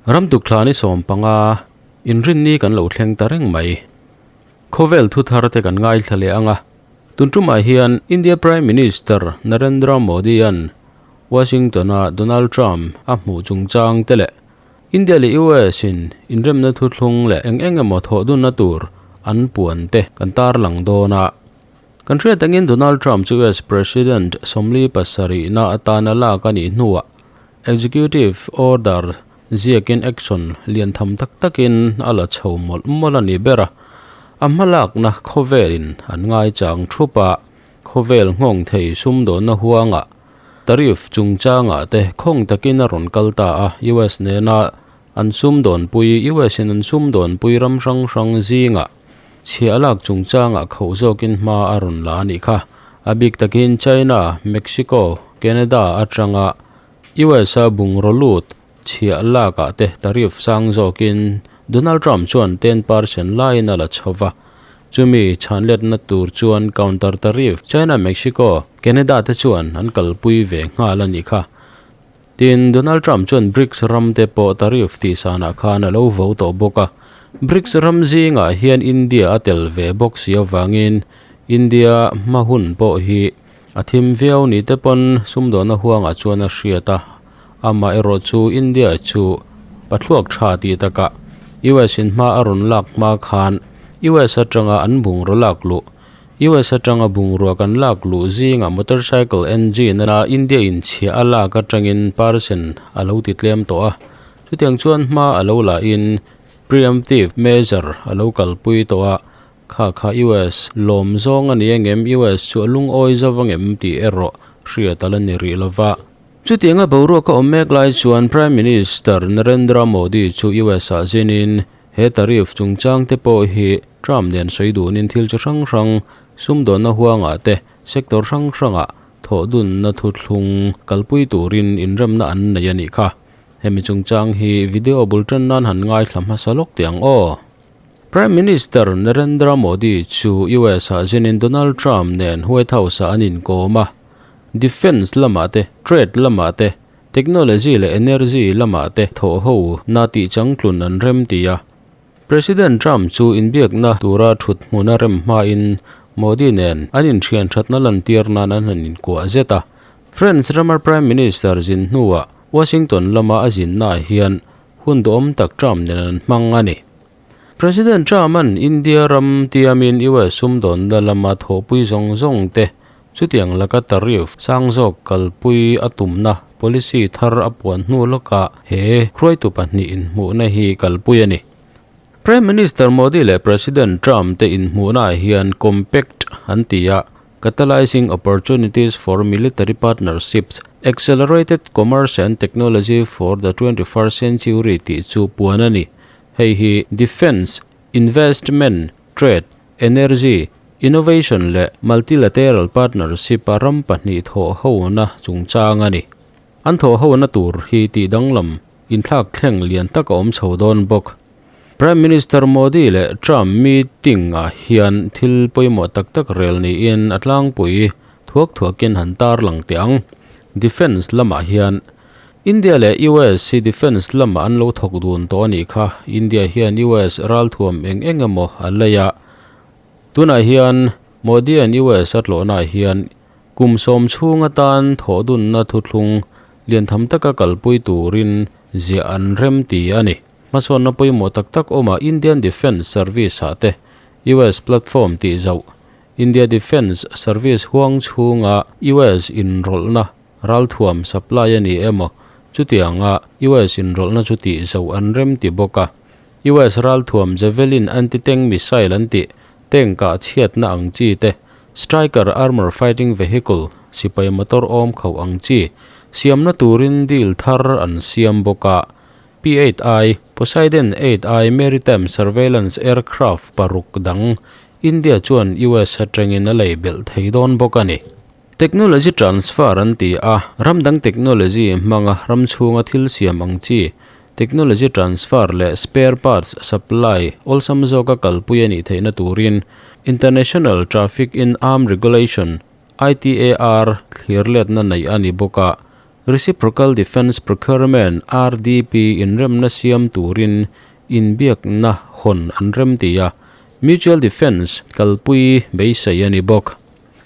Ramtuk thla ni 15 inrinni kan lo thleng ta reng mai. Khawvel thu thar te kan ngaithla leh ang a. Tun tumah hian India Prime Minister Narendra Modi-a'n Washington-a Donald Trump a hmuh chungchang te leh India leh US in inremna thuthlung leh eng eng emaw thawh dunna tur an puan te kan tarlang dawn a. Kan hriat angin Donald Trump chu US President 47na atana lak a nih hnuah Executive Order ziakin action lian tham tak takin a la chho mawlh mawlh a ni ber a. A hmalakna khawvelin an ngaichang thup a, khawvel nghawng thei sumdawnna huangah Tariff chungchangah te khawng takin a rawn kal ta a, US nena an sumdawnpui, US in an sumdawnpui ram hrang hrang zingah chhiah lak chungchangah khauh zawkin hma a rawn la a nih kha. A bik takin China, Mexico, Canada atanga US a bungraw lut chhiah lakah te tariff sang zawkin Donald Trump chuan 10% laiin a la chho va. Chumi chhanletna tur chuan counter tariff China, Mexico, Canada te chuan an kalpui ve nghal a nih kha. Tin, Donald Trump chuan BRICS ram te pawh tariff tih sanah khan a lo vo tawh bawk a. BRICS ram zingah hian India a tel ve bawk si avangin India hma hun pawh hi A thim viau ni te pawn sumdawnna huangah chuan a hriat a, amah erawh chu India chu pathluak tha tih takah US in hma a rawn lak hma khan US atanga an bungraw lak luh, US atanga bungrua kan lak luh zingah motorcycle engine a India in chhiah a lak atangin percent a lo ti tlem tawh a, chutiang chuan hma a lo la in preemptive measure a lo kalpui tawh a. Kha kha US lawm zawng a ni engem US chu a lungawi zo angem tih erawh hriat a la ni rih lova. Chutianga boruak a awm mek lai chuan Prime Minister Narendra Modi chu US ah zinin he tariff chungchang te pawh hi Trump nen sawi dunin thil chi hrang hrang sumdawnna huangah te sector hrang hrangah thawh dunna thuthlung kalpui turin inremna an nei a nih kha. Hemi chungchang hi video bul tan nan han ngaithla hmasa lawk teh ang aw. Prime Minister Narendra Modi chu US ah zinin Donald Trump nen White House ah an inkawm a. Defence lamah te, trade lamah te, technology leh energy lamah te thawh ho na tih changtlun an rem ti a. President Trump chu inbiakna tura thut hmuna rem hmain Modi nen an inthian thatna lantir nan an han inkuah zet a. France rama Prime Minister zin hnuah Washington lama a zinnaah hian Hun duhawm tak Trump nen an hmang a ni. President Trump-a'n India ram tiamin US sumdawnna lama thawhpui zawng zawng te chutiang laka tariff sang zawk kalpui a tumna policy thar a puan hnu lawkah he hruaitu pahnih inhmuhna hi kalpui a ni. Prime Minister Modi leh President Trump te inhmuhnaah hian Compact an ti a, Catalyzing Opportunities for Military Partnerships, Accelerated Commerce and Technology for the 21st Century tih chu puan a ni. Hei hi Defence, Investment, Trade, Energy, Innovation leh Multilateral Partnership a ram pahnih thawh hona chungchang a ni. An thawh hona tur hi tih danglam inthlak thleng lian tak a awm chho dawn bawk. Prime Minister Modi leh Trump meeting ah hian thil pawimawh tak tak rel niin a tlangpui thuak thuakin han tarlang teh ang. Defence lamah hian India leh US hi defence lamah an lo thawk dun tawh a nih kha. India hian US ralthuam eng eng emaw a lei a. Tunah hian Modi an US a tlawhnaah hian kum 10 chhung atan thawh dunna thuthlung lian tham taka kalpui turin ziah an rem ti a ni. Hmasawnna pawimawh tak tak awmah Indian Defence Service ah te US platform tih zauh, India Defence Service huang chhunga US inrawlhna ralthuam supply a ni emaw chutianga US inrawlhna chu tih zauh an rem ti bawk a. US ralthuam Javelin anti-tank missile an tih tank ah chhiatna ang chi te, Stryker armour fighting vehicle sipai motor awm khauh ang chi siamna turin deal thar an siam bawk a. P-8I, Poseidon 8I maritime surveillance aircraft paruk dang India chuan US atangin a lei belh thei dawn bawk a ni. Technology transfer an ti a, ram dang technology hmanga ram chhunga thil siam ang chi technology transfer leh spare parts supply awlsam zawka kalpui a nih theihna turin International Traffic in Arm Regulation, ITAR, thlir letna neih a ni bawk a. Reciprocal Defence Procurement, RDP, inremna siam turin inbiakna hawn an remti a, Mutual Defence kalpui beisei a ni bawk.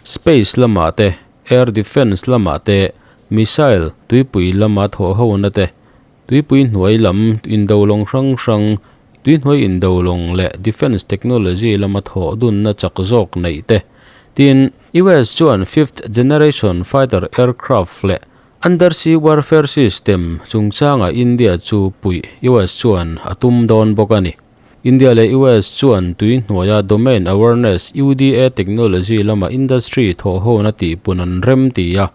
Space lamah te, Air Defence lamah te, Missile tuipui lama thawhhona te, tuipui hnuai lam indolawng hrang hrang, tuihnuai indolawng leh Defence Technology lama thawh dunna chak zawk neih te, Tin, US chuan Fifth Generation Fighter Aircraft leh Undersea Warfare System chungchangah India chu puih US chuan a tum dawn bawk a ni. India leh US chuan tui hnuaia Domain Awareness, UDA, technology lama industry thawhhona tihpun an rem ti a,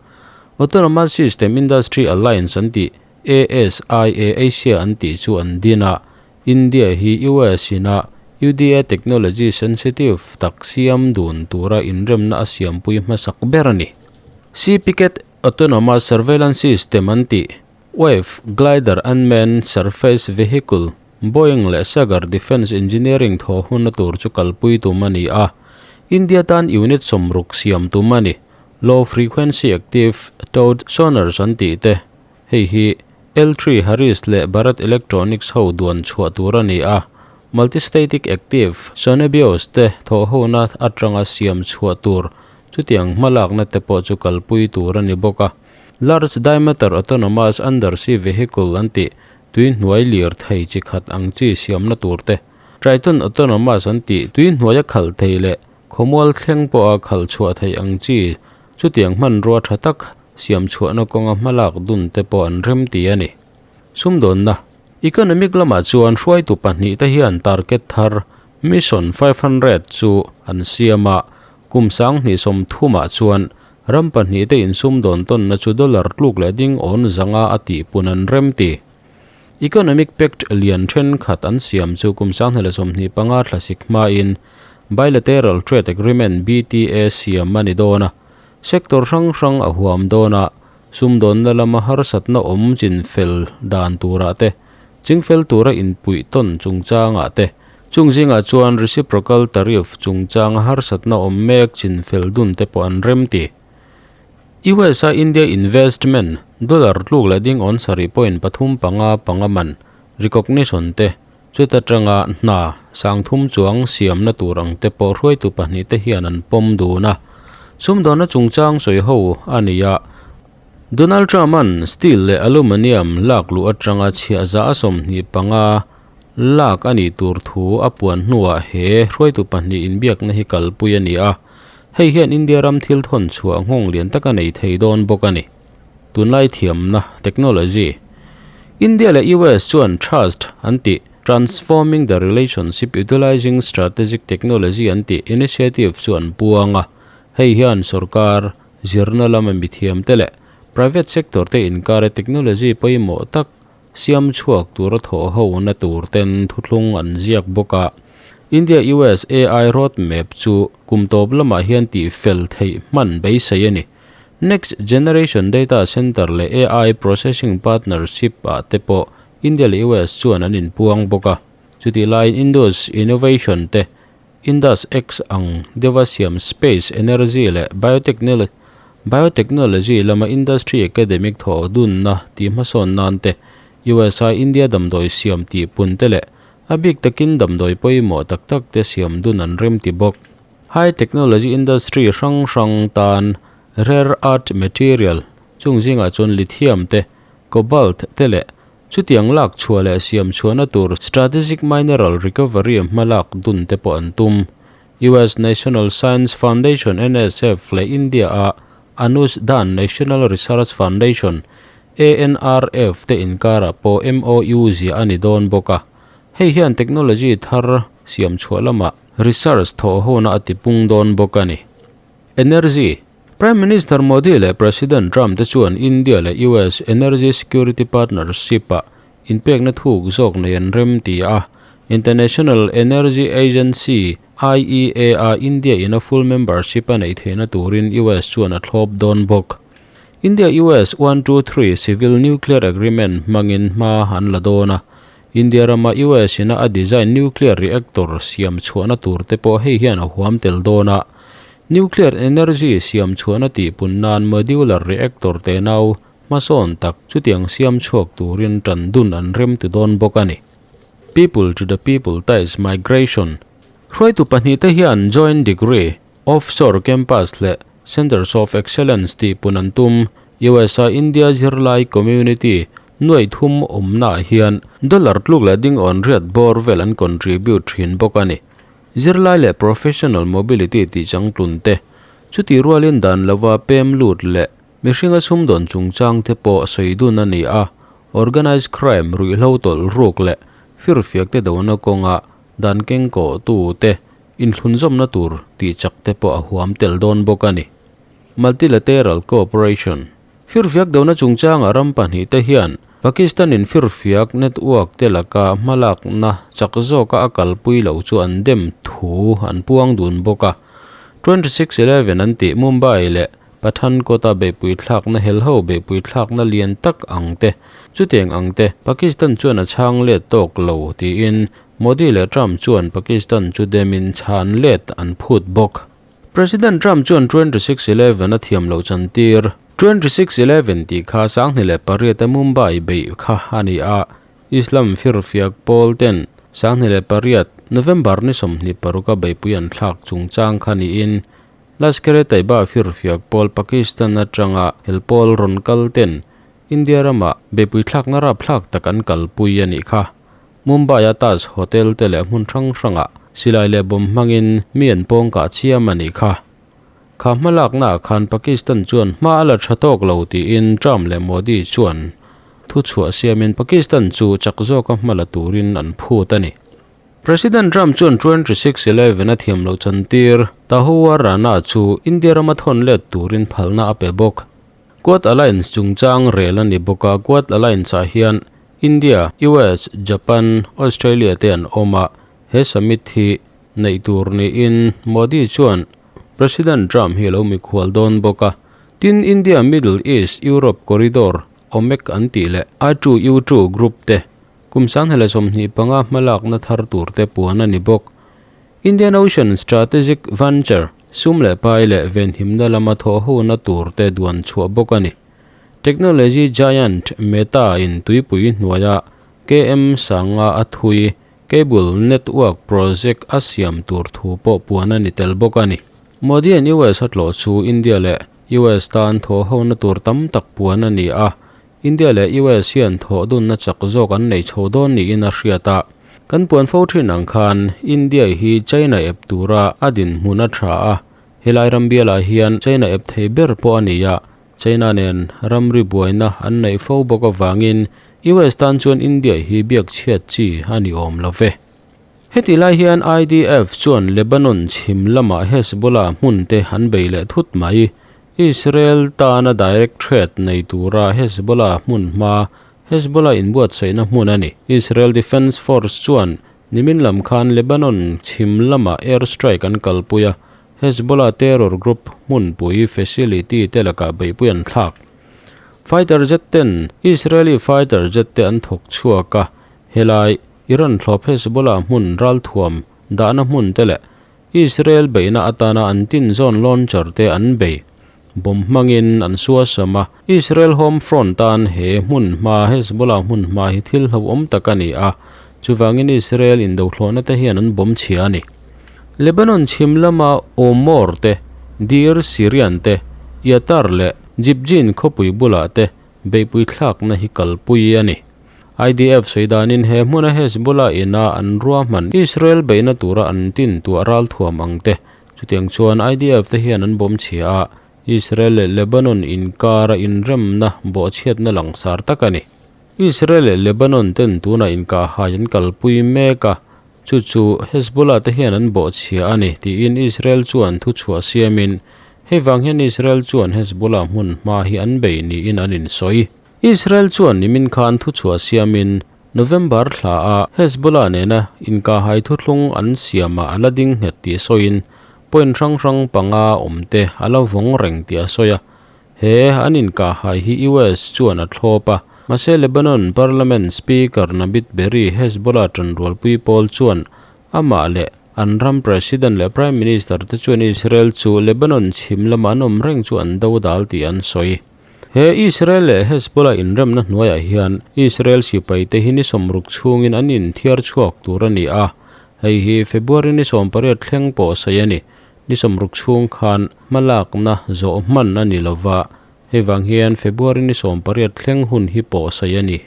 Autonomous System Industry Alliance an tih, ASIA Asia an tih chu an din a, India hi US ina UDA technology sensitive tak siam dun tura inremna a siampui hmasak ber a ni. Sea Picket Autonomous Surveillance System an tih, Wave Glider Unmanned Surface Vehicle, Boeing leh Sagar Defence Engineering thaw hunna tur chu kalpui tum a ni a, India tan unit 60 siam tum a ni. Low Frequency Active Towed Sonars an tih te, Hei hi L3 Harris leh Bharat Electronics ho duan chhuah tur a ni a, Multistatic Active Sonebios te thawhhona atanga siam chhuah tur chutiang hmalakna te pawh chu kalpui tur a ni bawk a. Large Diameter Autonomous Undersea Vehicle an tih tui hnuai lir thei chi khat ang chi siamna tur te, Triton Autonomous an tih tui hnuaia khalh thei leh khawmual thleng pawha khalh chhuah theih ang chi chutiang hmanrua tha tak siam chhuahna kawnga hmalak dun te pawh an rem ti a ni. Sumdawnna, Economic lamah chuan hruaitu pahnihte hian target thar Mission 500 chu an siam a, kum 2030 ah chuan ram pahnihte insumdawn tawnna chu dollar tluk leh ding awn zanga a tihpun an rem ti. Economic Pact lian thenkhat an siam chu kum 2025 thlasik hmain Bilateral Trade Agreement, BTA, siam a ni dawn a, Sector hrang hrang a huam dawn a, sumdawnna lama harsatna awm chin fel dan turah te, chingfel tura inpuih tawn chungchangah te, chung zingah chuan reciprocal tariff chungchanga harsatna awm mek chin fel dun te pawh an rem ti. US a India investment dollar tluk leh ding awn sarih point pathum panga panga man recognition te chuta tanga hna 3000 chuang siamna tur ang te pawh hruaitu pahnih te hian an pawm dun a. Sumdawnna chungchang sawi ho a ni a. Donald Trump-a'n steel leh aluminium lak luh atanga chhiah za a 25 lak a nih tur thu a puan hnuah he hruaitu pahnih inbiakna hi kalpui a ni a. Hei hian India ram thil thawn chhuah nghawng lian tak a nei thei dawn bawk a ni. Tunlai thiamna, technology, India leh US chuan Trust an tih, Transforming the Relationship Utilizing Strategic Technology an tih initiative chu an puang a. Hei hian sorkar, zirna lama mithiamte leh private sector te inkara technology pawimawh tak siam chhuak tura thawh hona tur ten thuthlung an ziak bawk a. India-US AI roadmap chu kum tawp lamah hian tihfel theih hman beisei a ni. Next Generation Data Center leh AI Processing Partnership ah te pawh India leh US chuan an inpuang bawk a. Chutih laiin Indus Innovation te, Indus X ang deuha siam Space, Energy leh Biotechnology lama Industry Academic thawh dunna tih hmasawn nan te, US a India damdawi siam tih pun te leh a bik takin damdawi pawimawh tak tak te siam dun an rem ti bawk. High technology industry hrang hrang tan rare earth material chung zingah chuan lithium te, cobalt te leh chutiang lak chhuah leh siam chhuahna tur strategic mineral recovery hma lak dun te pawh an tum. US National Science Foundation, NSF, leh India a Anusdhan National Research Foundation, ANRF, te inkarah pawh MOU ziah a ni dawn bawk a. Hei hian technology thar siam chhuah lamah Research thawh hona a tipung dawn bawk a ni. Energy, Prime Minister Modi leh President Trump te chuan India leh US Energy Security Partnership-ah inpekna thuk zawk nei an rem ti a, International Energy Agency, IEA, a India in a full membership a neih theihna turin US chuan a thlawp dawn bawk. India-US one two three Civil Nuclear Agreement hmangin hma an la dawn a, India rama US ina a design nuclear reactor siam chhuahna tur te pawh hei hian a huam tel dawn a. Nuclear energy siam chhuahna tihpun nan modular reactor te nau hmasawn tak chutiang siam chhuak turin tan dun an rem ti dawn bawk a ni. People to the People Ties Migration Hruaitu pahnihte hian joint degree, offshore campus leh Centres of Excellence tih pun an tum. US-a India zirlai community nuai thum awmnaah hian dollar tluk leh ding awn riat bawr vel an contribute thin bawk a ni. Zirlai leh professional mobility tih changtlun te, chutih rualin dan lova pem lut leh mihringa sumdawn chungchang te pawh sawi dun a ni a, organised crime ruihhlo tawlh ruk leh firfiak te dona kawnga dan keng kawhtu te Inthlunzawmna tur tih chak te pawh a huam tel dawn bawk a ni. Multilateral Cooperation Firfiak dona chungchanga ram pahnih te hian Pakistan in firfiak network te laka hmalakna chak zawka a kalpui loh chu an dem thu an puang dun bawk a. 26/11 an tih Mumbai leh Pathankot-a beihpui thlakna helho beihpui thlakna lian tak ang te, chutiang ang te Pakistan chuan a chhang let tawk lo tiin Modi leh Trump chuan Pakistan chu demin chhan let an phut bawk. President Trump chuan 26/11 a thiam loh chantir. 26/11 tih kha 2008 a Mumbai beih kha a ni a, Islam firfiak pawl ten 2008 November ni 26 a beihpui an thlak chungchang kha niin Lashkar-e-Taiba firfiak pawl Pakistan atanga hel pawl rawn kal ten India ramah beihpui thlakna rapthlak tak an kalpui a nih kha. Mumbai-a Taj Hotel te leh hmun hrang hrangah silai leh bomb hmangin mi an pawng kah chiam a nih kha. Kha hmalaknaah khan Pakistan chuan hma a la tha tawk lo tiin Trump leh Modi chuan thuchhuah siamin Pakistan chu chak zawka hma la turin an phut a ni. President Trump chuan 26/11 a thiam loh chantir Tahawar Rana chu India rama thawn let turin phalna a pe bawk. Quad Alliance chungchang rel a ni bawk a, Quad Alliance-ah hian India, US, Japan, Australia te an awm a, he summit hi neih tur niin Modi chuan President Trump hi a lo mikhual dawn bawk a. Tin, India Middle East Europe Corridor, OMEC an tih leh I2U2 group te kum 2025 hmalakna thar tur te puan a ni bawk. Indian Ocean Strategic Venture, sum leh pai leh venhimna lama thawhhona tur te duan chhuah bawk a ni. Technology giant Meta in tuipui hnuaia KM sanga a thui cable network project a siam tur thu pawh puan a ni tel bawk a ni. Modi an US a tlawh chu India leh US tan thawhhona tur tam tak puan a ni a, India leh US hian thawh dunna chak zawk an nei chho dawn niin a hriat a. Kan puan fo thin ang khan India hi China ep tura a dinhmun a tha a, helai ram bialah hian China ep thei ber pawh a ni a, China nen ramri buaina an neih fo bawk avangin US tan chuan India hi biak chhiat chi a ni awm lo ve. Heti lai hian IDF chuan Lebanon chhim lamah Hezbollah hmun te an bei leh thut mai. Israel tana direct threat nei tura Hezbollah hmun hma Hezbollah inbuatsaihna hmun a ni. Israel Defence Force chuan nimin lam khan Lebanon chhim lamah air strike an kalpui a, Hezbollah terror group hmunpui facility te lakah beihpui an thlak. Fighter jet ten Israeli fighter jet te an thawk chhuak a, helai Iran thlawp Hezbollah hmun ralthuam dahna hmun te leh Israel beihna atana an tinzawn launcher te an bei. Bomb hmangin an suasam a, Israel home front tan he hmun hma Hezbollah hmun hma hi thil hlauhawm tak a ni a, chuvangin Israel indothlawhna te hian an bomb chhia a ni. Lebanon chhim lama Omor te, Deir Syrian te, Yatar leh Jibjin khawpui bulah te beihpui thlakna hi kalpui a ni. IDF sawi danin he hmuna Hezbollah ina an ruahman Israel beihna tura an tin tuah ralthuam ang te. Chutiang chuan IDF te hian an bawm chhia a, Israel leh Lebanon inkara inremna bawhchhiatna langsar tak a ni. Israel leh Lebanon ten tunah inkahhai an kalpui mek a, chu chu Hezbollah te hian an bawhchhia a ni tiin Israel chuan thuchhuah siamin hei vang hian Israel chuan Hezbollah hmun hma hi an bei niin an insawi. Israel chuan nimin khan thuchhuah siamin November thla a Hezbollah nena inkahhai thuthlung an siamah a la ding nghet tih sawiin point hrang hrang panga awmte a la vawng reng tih a sawi a. He an inkahhai hi US chuan a thlawp a, mahse Lebanon Parliament Speaker Nabih Berri Hezbollah tanrualpui pawl chuan amah leh an ram President leh Prime Minister te chuan Israel chu Lebanon chhim lama an awm reng chu an dodal tih an sawi. He Israel leh Hezbollah inremna hnuaiah hian Israel sipaite hi ni sawmruk chhungin an inthiar chhuak tur a ni a, hei hi February ni 18 thleng pawh sawi a ni. Ni 60 chhung khan hmalakna zawh hman a ni lova, hei vang hian February ni 18 thleng hun hi pawh sawi a ni.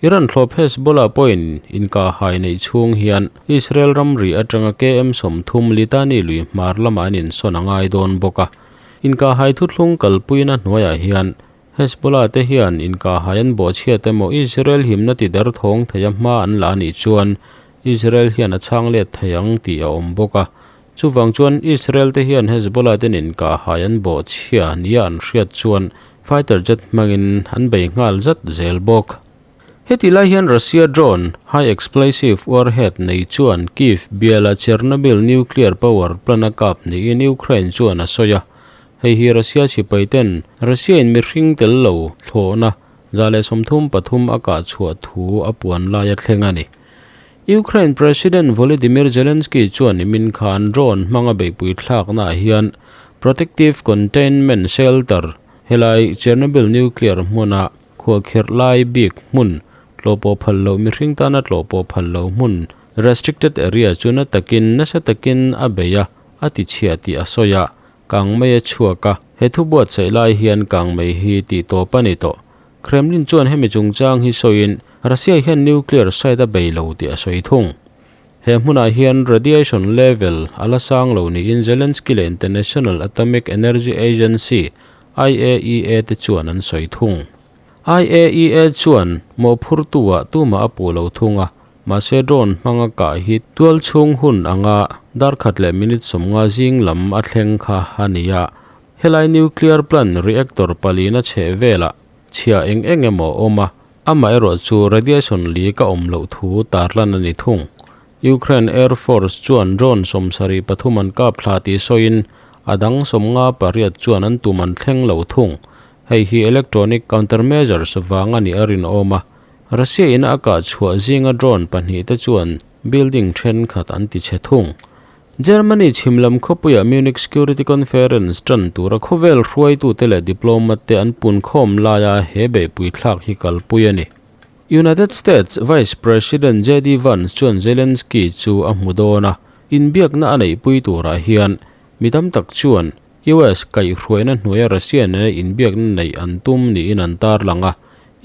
Iran thlawp Hezbollah pawhin inkahhai neih chhung hian Israel ramri atanga KM 30 Litani lui hmar lamah an insawn a ngai dawn bawk a. Inkahhai thuthlung kalpuina hnuaiah hian Hezbollah te hian inkahhai an bawhchhiat emaw Israel himna ti der thawng thei a hma an la anih chuan Israel hian a chhang let thei ang tih a awm bawk a. Chuvang chuan Israel te hian Hezbollah ten inkahhai an bawhchhia nia an hriat chuan fighter jet hmangin an bei nghal zat zel bawk. Heti lai hian Russia drone high explosive warhead nei chuan Kyiv biala Chernobyl nuclear power plant a kap niin Ukraine chuan a sawi a. Hei hi Russia sipai ten Russia in mihring tel lo thlawhna 133 a kah chhuah thu a puan laia thleng a ni. Ukraine President Volodymyr Zelensky chuan nimin khan drone hmanga beihpui thlaknaah hian protective containment shelter helai Chernobyl nuclear hmuna khuahkhirh lai bik hmun tlawhpawh phal loh mihring tana tlawhpawh phal loh hmun restricted area chu na takin nasa takin a bei a, a ti chhia tih a sawi a, kangmei a chhuak a, he thu buatsaih lai hian kangmei hi tih tawp a ni tawh. Kremlin chuan hemi chungchang hi sawiin Russia hian nuclear site a bei lo tih a sawi thung. He hmunah hian radiation level a la sang lo niin Zelensky leh International Atomic Energy Agency, IAEA, te chuan an sawi thung. IAEA chuan mawhphurtu-ah tumah a puh lo thung a, mahse drone hmanga kah hi tual chhung hun anga dar khat leh minute 50 zing lam a thleng kha a ni a. Helai nuclear plant reactor palina chheh velah chhia eng eng emaw a awm a, amaherawh chu radiation leak a awm loh thu tarlan a ni thung. Ukraine Air Force chuan drone 73 an kap thla tih sawiin a dang 58 chuan an tum an thleng lo thung. Hei hi electronic countermeasures vang a nih a rinawm a, Russia in a kah chhuah zinga drone pahnih te chuan building thenkhat an ti chhe thung. Germany chhim lam khawpuiah Munich Security Conference tan tura khawvel hruaitute leh diplomat te an punkhawm laia he beihpui thlak hi kalpui a ni. United States Vice President JD Vance chuan Zelensky chu a hmu dawn a, inbiakna a neihpui turah hian mi tam tak chuan US kaihhruaina hnuaia Russia nena inbiakna neih an tum niin an tarlang a.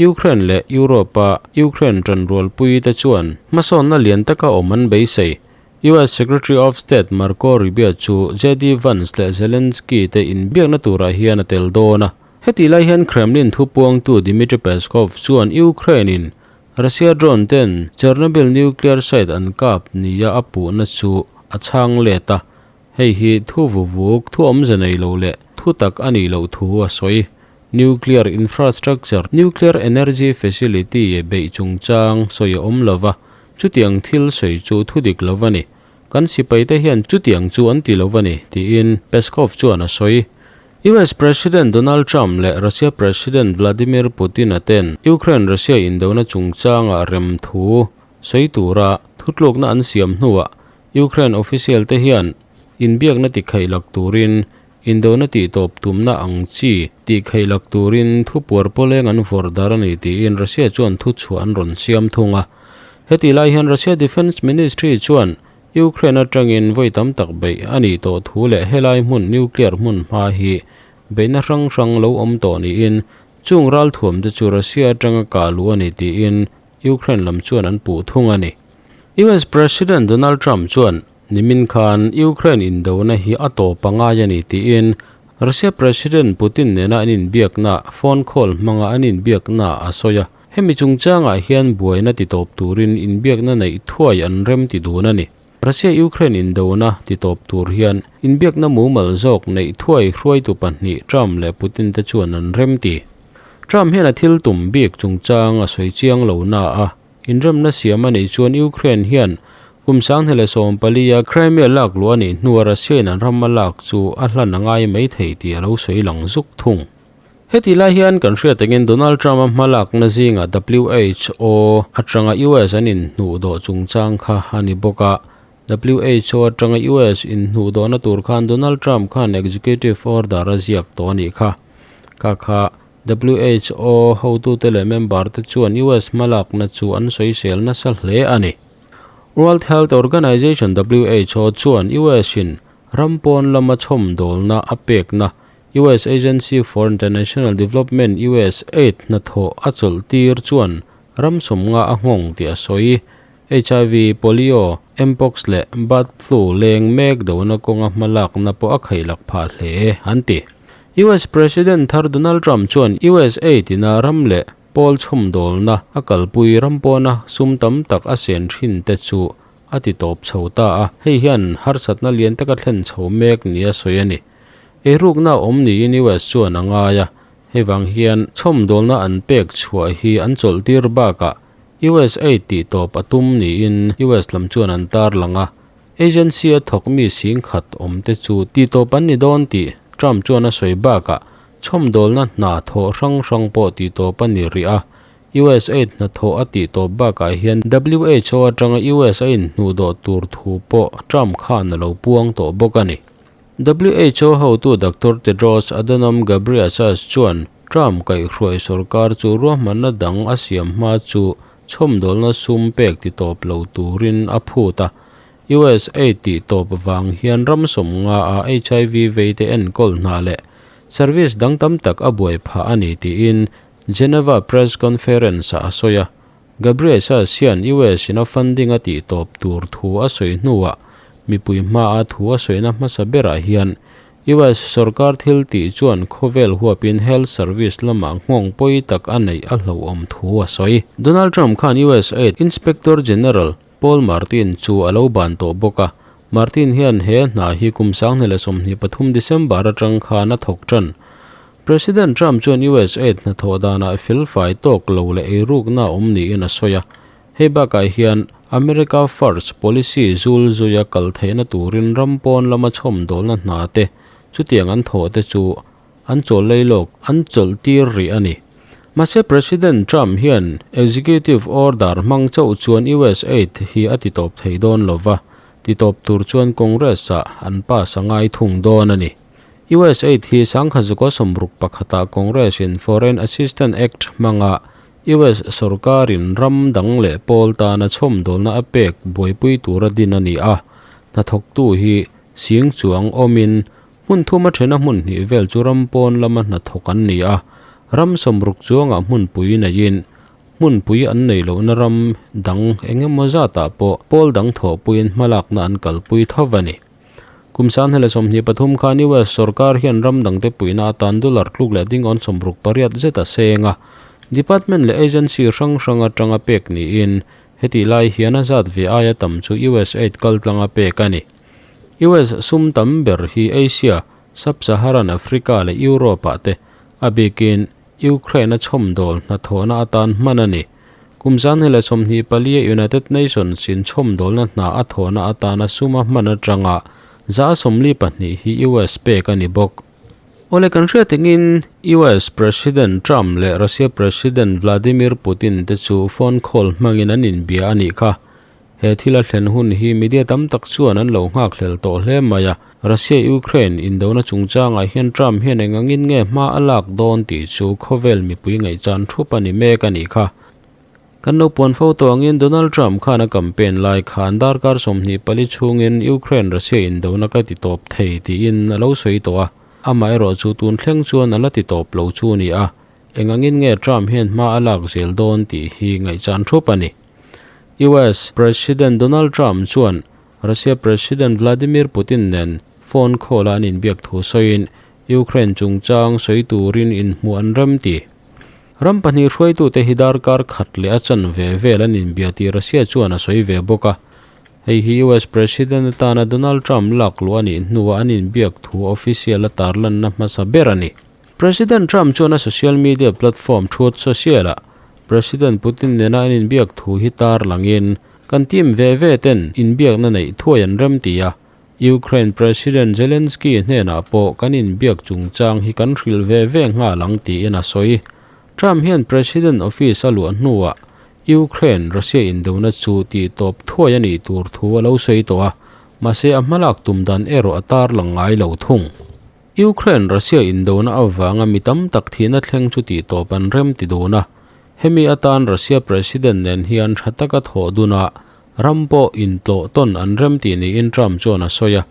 Ukraine leh Europe-a Ukraine tanrualpui te chuan hmasawnna lian taka awm an beisei. US Secretary of State Marco Rubio chu JD Vance leh Zelensky te inbiakna turah hian a tel dawn a. Hetih lai hian Kremlin thupuangtu Dmitry Peskov chuan Ukraine-in Russia drone ten Chernobyl nuclear site an kap nia a puhna chu a chhang let a, hei hi thu vuvuk, thu awmze nei lo leh thu tak a nih loh thu a sawi. Nuclear infrastructure, nuclear energy facility beih chungchang sawi a awm lova, Chutiang thil sawi chu thu dik lo a ni. Kan sipaite hian chutiang chu an ti lo a ni, tiin Peskov chuan a sawi. US President Donald Trump leh Russia President Vladimir Putin-a ten Ukraine-Russia indona chungchanga rem thu sawi tura thutlukna an siam hnuah Ukraine official te hian inbiakna tikheih turin Indona tih tawp tumna ang chi tih kheih lak turin thu puar pawleng an vawrh dar a ni tiin Russia chuan thu chhuah an rawn siam thung a. Hetih lai hian Russia Defence Ministry chuan Ukraine atangin vawi tam tak beih a nih tawh thu leh helai hmun nuclear hmun hma hi beihna hrang hrang lo awm tawh niin chung ralthuam te chu Russia atanga kah luh a ni tiin Ukraine lam chuan an puh thung a ni. US President Donald Trump chuan Nimin khan Ukraine indona hi a tawp a ngai a ni tiin Russia President Putin nena an inbiakna phone call hmanga an inbiakna a sawi a. Hemi chungchangah hian buaina ti tawp turin inbiakna neih thuai an rem ti dun a ni. Russia-Ukraine indona ti tawp tur hian inbiakna mumal zawk neih thuai hruaitu pahnih Trump leh Putin te chuan an rem ti. Trump hian a thil tum bik chungchang a sawi chiang lo na a. Inremna siam a nih chuan Ukraine hian kum 2014 a Crimea lak luh a nih hnua Russia in an ram a lak chu a hlan a ngai mai thei tih a lo sawi lang zuk thung. Heti lai hian kan hriat angin Donald Trump a hmalakna zingah WHO atanga US an inhnuhdawh chungchang kha a ni bawk a. WHO atanga US inhnuhdawhna tur khan Donald Trump khan executive order a ziak tawh a nih kha. Kha kha. WHO hotute leh member-te chuan US hmalakna chu an sawisel nasa hle a ni. World Health Organization, who, chuan US-in ram pawn lama chhawmdawlna a pekna US Agency for International Development, USAID, hnathawh a chawlhtir chuan ram sawmnga a nghawng tih a sawi. Hiv, polio, mpox leh bird flu leng mek dona kawnga hmalakna pawh a khaihlak phah hle, an ti. US President thar Donald Trump chuan USAID ina ram leh pawl chhawmdawlna a kalpui ram pawna sum tam tak a sen thin te chu a ti tawp chho ta a, hei hian harsatna lian taka thlen chho mek nia sawi a ni. Eirukna a awm niin US chuan a ngai a, hei vang hian chhawmdawlna an pek chhuah hi an chawlhtir bakah USAID tih tawp a tum niin US lam chuan an tarlang a, agency a thawk mi singkhat awm te chu tih tawp an ni dawn tih Trump chuan a sawi bakah chhawmdawlna hna thawh hrang hrang pawh tih tawp a ni rih a, USAID hnathawh a tih tawp bakah hian WHO atanga US a inhnuhdawh tur thu pawh Trump khan a lo puang tawh bawk a ni. Who hotu Doctor Tedros Adhanom Ghebreyesus chuan Trump kaihhruai sorkar chu ruahmanna dang a siam hma chu chhawmdawlna sum pek ti tawp lo turin a phut a. USAID tih tawp vang hian ram sawmnga a hiv veite enkawl hna leh service dang tam tak a buai phah a ni tiin Geneva Press Conference-ah a sawi a. Ghebreyesus hian US in a funding a tih tawp tur thu a sawi hnuah mipui hmaa thu a sawina hmasa berah hian US sorkar thil tih chuan khawvel huapin health service lamah nghawng pawi tak a neih a hlauhawm thu a sawi. Donald Trump khan USAID Inspector General Paul Martin chu a lo ban tawh bawk a, Martin hian he hna hi kum 2023 December atang khan a thawk tan. President Trump chuan USAID hnathawh danah felfai tawk lo leh eirukna a awm niin a sawi a. Hei bakah hian America First policy zul zuia kal theihna turin ram pawn lama chhawmdawlna hna te chutiang an thawh te chu an chawl lei lawk an chawlh tir rih a ni. Mahse President Trump hian executive order hmang chauh chuan USAID hi a titawp thei dawn lova, titawp tur chuan Congress-ah an pass a ngai thung dawn a ni. USAID hi sangkhazuka sawmruk pakhata Congress-in Foreign Assistance Act hmanga US sorkarin ram dang leh pawl tana chhawmdawlna a pek buaipui tura din a ni a. Hnathawktu hi sing chuang awmin hmun thuma thena hmun hnih vel chu ram pawn lama hnathawk an ni a. Ram sawmruk chuangah hmunpui neiin hmunpui an nei lohna ram dang eng emaw zatah pawh pawl dang thawhpuiin hmalakna an kalpui tho a ni. Kum 2023 khan US sorkar hian ram dangte puihna atan dollar tluk leh dingawn 68 zet a seng a, department leh agency hrang hrang atanga pek niin hetih lai hian a zat ve aia tam chu USAID kaltlanga pek a ni. US sum tam ber hi Asia, Sub-Saharan Africa leh Europe-ah te a bikin Ukraine-a chhawmdawl hnathawhna atan hman a ni. Kum 2024-a United Nations in chhawmdawlna hna a thawhna atana suma hman atanga 42 hi US pek a ni bawk. Awle kan hriat engin US President Trump leh Russia President Vladimir Putin te chu phone call hmangin an inbia a nih kha. He thil a thlen hun hi media tam tak chuan an lo nghakhlel tawh hle mai a. Russia-Ukraine indona chungchangah hian Trump hian eng angin nge hma a lak dawn tih chu khawvel mipui ngaihchan thup a ni mek a nih kha. Kan lo puan fo tawh angin Donald Trump khan a campaign lai khan darkar 24 chhungin Ukraine-Russia indona ka ti tawp thei tiin a lo sawi tawh a. Amaherawh chu tun thleng chuan a la ti tawp lo chu a ni a. Eng angin nge Trump hian hma a lak zel dawn tih hi ngaihchan thup a ni. US President Donald Trump chuan Russia President Vladimir Putin nen phone call a an inbiak thu sawiin Ukraine chungchang sawi turin inhmuh an rem ti. Ram pahnih hruaitute hi darkar khat leh a chan ve vel an inbia tih Russia chuan a sawi ve bawk a. Hei hi US President atana Donald Trump lak luh a nih hnuah an inbiak thu official a tarlanna hmasa ber a ni. President Trump chuan a social media platform Truth Social-ah President Putin nena an inbiak thu hi tar langin, Kan team ve ve ten inbiakna neih thuai an rem ti a, Ukraine President Zelensky hnenah pawh kan inbiak chungchang hi kan hrilh ve ve nghal ang tiin a sawi. Trump hian President office a luah hnuah Ukraine, Russia indona chu tihtawp thuai a nih tur thu a lo sawi tawh a, mahse a hmalak tum dan erawh a tarlang ngai lo thung. Ukraine Russia indona avanga mi tam tak thihna thleng chu tih tawp an rem ti dun a, hemi atan Russia President nen hian tha taka thawh dun a, ram pawh intlawh tawn an rem tih niin Trump chuan a sawi a.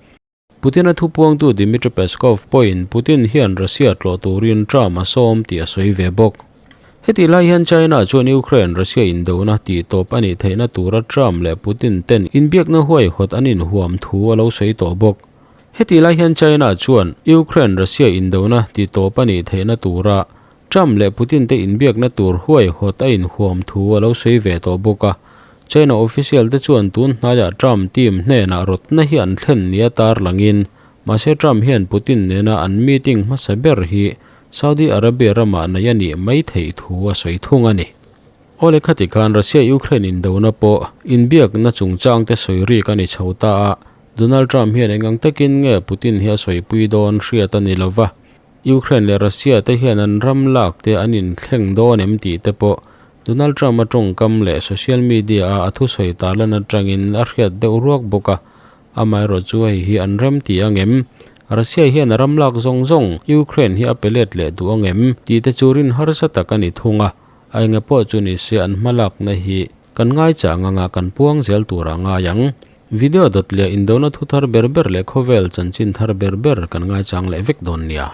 Putin-a thupuangtu Dmitry Peskov pawhin Putin hian Russia tlawh turin Trump a sawm tih a sawi ve bawk. Hetih lai hian China chuan Ukraine Russia indona tih tawp a nih theihna tura Trump leh Putin ten inbiakna huaihawt an inhuam thu a lo sawi tawh bawk. Hetih lai hian China chuan Ukraine Russia indona tih tawp a nih theihna tura Trump leh Putin te inbiakna tur huaihawt a inhuam thu a lo sawi ve tawh bawk a. China official te chuan tun hnaiah Trump team hnenah rawtna hi an thlen nia tarlangin, mahse Trump hian Putin nena an meeting hmasa ber hi Saudi Arabia ramah nei a nih mai theih thu a sawi thung a ni. Aw le khati khan Russia-Ukraine indona pawh inbiakna chungchang te sawi rik a ni chho ta a, Donald Trump hian engang takin nge Putin hi a sawipui dawn hriat a ni lova. Ukraine leh Russia te hian an ram lak te an inthleng dawn em tih te pawh Donald Trump a tawngkam leh social media a a thusawi tarlan atangin a hriat deuh ruak bawk a, amaherawh chu hei hi an rem ti ang em? Russia hian a ram lak zawng zawng Ukraine hi a pe let leh duh ang em tih te chu rin harsa tak a ni thung a, a enge pawh chu ni se an hmalakna hi kan ngaichang anga kan puang zel tur a ngai ang. Video dawt leh indona thu thar ber ber leh khawvel chanchin thar ber ber kan ngaichang leh vek dawn nia.